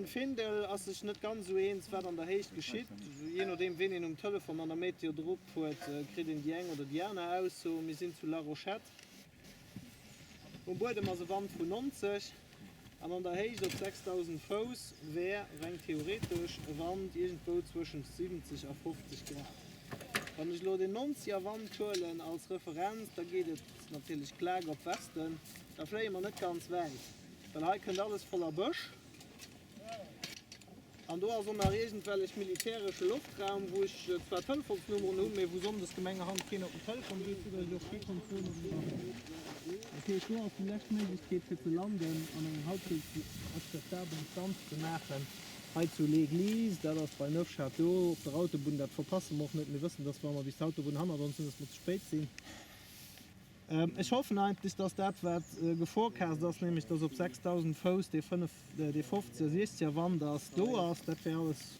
Findel ass sech net ganz esou eens, wat an der Héicht geschitt. Jee nodeem ween een um Telefon an der Meteo drop huet, kritt een déi eng oder déi aner Ausso. Mir sinn zu La Rochette. Um Buedem ass e Wand vun 90 an an der Héicht op 6.000 Fouss wär reng theoretesch e Wand iergendwou zwëschent 70 a 50 Grad. Wann ech elo den 90 er Wand huelen als Referenz, da geet et natierlech klak op Westen. Da fléie mer net ganz wäit, well hei kënnt alles voller Bësch. An do ass och nach iergendwellech militäresche Loftraum, wou ech zwar Telefonsnummeren hunn, mee wou sonndes gemengerhand keen op den Telefon geet, soudass ech och kee konnt soen, ob ech nach. Dat heescht, do ass déi lescht Méiglechkeet fir ze landen an eng halbwegs akzeptabel Distanz ze maachen, hei zu L'Église, dat ass bei Neufchâteau op der Autobunn. Dat verpasse mer och net. Mir wëssen, dass wa mer bis d'Autobunn hannert ons hunn, dass mer ze spéit sinn. Ech hoffen eigentlech, dass dat, wat geforecast ass, nämlech dass op 6.000 Fouss dee 50 a 60 er Wand ass, do ass. Dat wär alles.